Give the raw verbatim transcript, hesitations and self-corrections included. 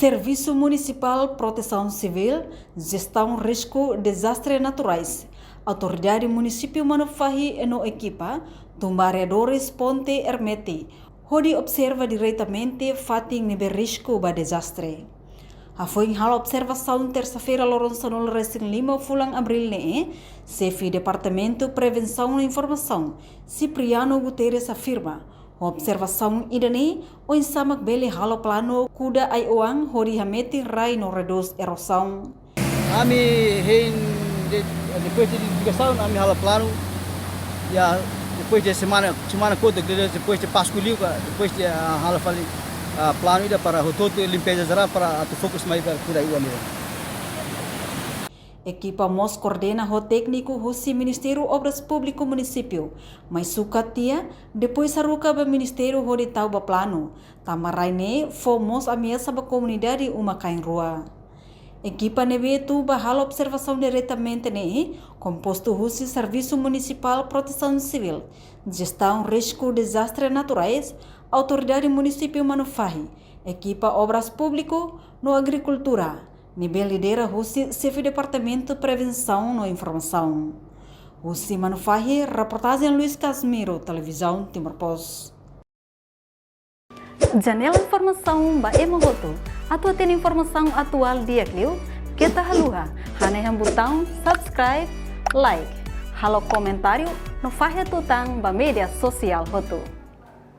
Servisu Munisipál Protesaun Sivíl, Jestaun Risku Dezastre Naturais, Autoridade Munisípiu Manufahi no ekipa tun ba arredores ponte Ermeti, hodi observa diretamente fatin ne'ebé risku ba dezastre. Hafoin halo observasaun tersa-feira loron sanulu-resin-lima fulan Abríl ne'e, Xefe Departamentu Prevensaun no Informasaun, Cipriano Guterres afirma, observasaun ida-ne'e oinsá mak bele halo planu kuda ai-oan hodi hametin rai no redús erozaun. Ami hein de, depois de identifikasaun, ami halo planu. Ya, depois de semana, semana kotuk, depois de Páskua liu, depois de, ah, halo fali, ah, planu ida para hotu-hotu limpeza jerál para atu fokus mai ba kuda ai-oan ida. Ekipa mós koordena ho tékniku husi Ministériu Obras Públiku Munisípiu, mai sukat tiha, depois haruka ba ministériu hodi tau ba planu, tanba rai ne'e fó mós ameasa ba komunidade uma-kain rua. Ekipa ne'ebé tun ba halo observasaun diretamente ne'e kompostu husi Servisu Munisipál Protesaun Sivíl, Jestaun Risku Dezastre Naturais, Autoridade Munisípiu Manufahi, ekipa Obras Públiku no Agrikultura, ne'ebé lidera husi Xefe Departamentu Prevensaun no Informasaun. Husi Manufahi, reportajen Luis Casimiro, Televizaun Timor Post. Janela informasaun ba ema hotu. Atu hatene informasaun atuál di'ak liu, keta haluha hanehan butaun subscribe, like, halo komentáriu no fahe tutan ba média sosiál hotu.